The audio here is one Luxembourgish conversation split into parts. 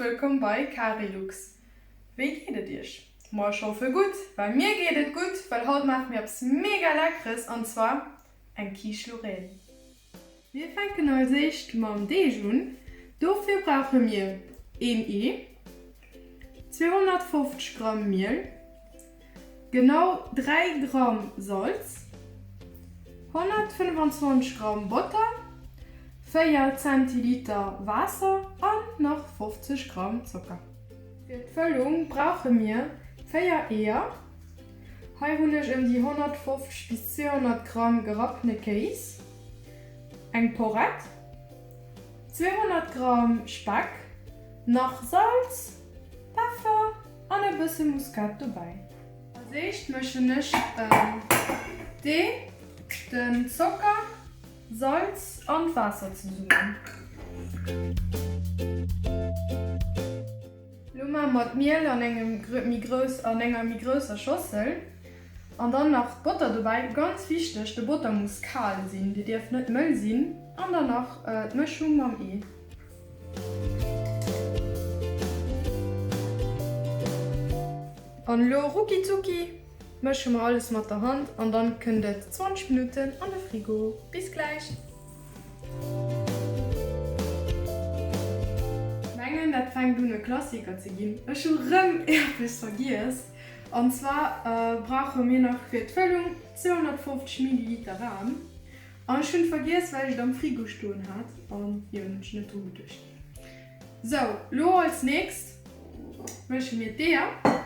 wëllkomm bei Carilux. Wéi geet et iech? Ma ech hoffe gutt, well mir geet et gutt, well haut maache mir eppes mega leckeres an zwar eng Quiche Lorraine. Mir fänken als éischt mam Deeg un. Dofir brauche mir een Ee, 250 Gramm Miel, Genau 3 Gramm Salz, 125 Gramm Botter, 4 Zentiliter Waasser an nach 50 Gramm Zocker. Fir d'Fëllung brauche mir 4 Eeër, hei hunn ech ëm déi 150 bis 200 Gramm gerappene Kéis, eng Porrett, 200 Gramm Speck, nach Salz, Peffer an e bësse Muskat dobäi. Als éischt mëschen ech d'Ee, den Zocker, Salz an d'Waasser zesummen. Lo maache mer d'Miel an engem méi grouss an enger méi grousser Schossel an dann nach d'Botter dobäi. Ganz wichteg, de Botter muss kal sinn, dee dierf net mëll sinn. An dann nach d'Mëschung mam Ee. An elo rucki zucki mësche mer alles mat der Hand an dann kënnt et 20 Minutten an de Frigo. Bis gläich! Mengen dat fänkt un e Klassiker ze ginn. Ech hu rëm eppes vergiess an zwar brauche mir nach fir d'Fëllung 250 Milliliter Ram. An ech hun vergiess well ech et am Frigo stoen hat an jo hun ech net dru geduecht. Sou lo als nächst mësche mir d'Eeër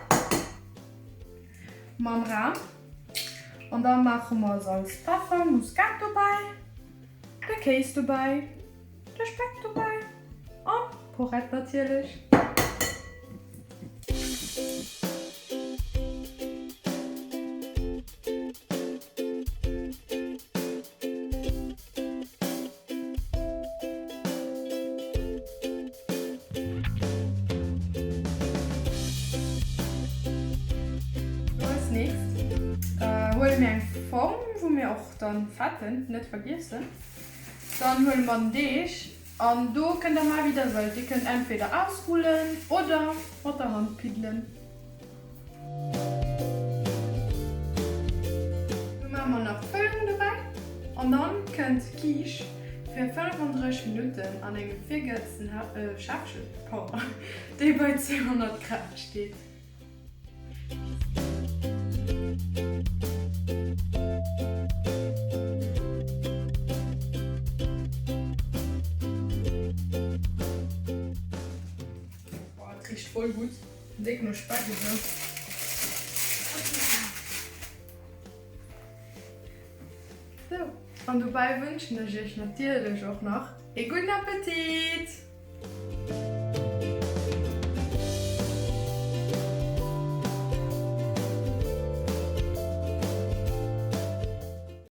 mam Ram an da maache mer Salz, Peffer, Muskat dobäi, de Kéis dobäi, de Speck dobäi an d'Porrett natierlech. Lo als nächst huele mir eng Form, wou mir och dann fetten, net vergiessen. Dann huele mer den Deeg an do kënnt der maache wéi der wëllt. Dir kënnt entweder ausrullen oder mat der Hand piddelen. Lo maache mer nach d'Fëllung dobäi an dann kënnt d'Quiche fir 35 Minutten an engem virgehëtzten Schäffchen, pardon, dee bei 200 Grad steet. Boah, et richt voll gutt. Déck no Speck esou. Sou, an dobäi wënschen ech iech natierlech och nach ee gudden Appetit!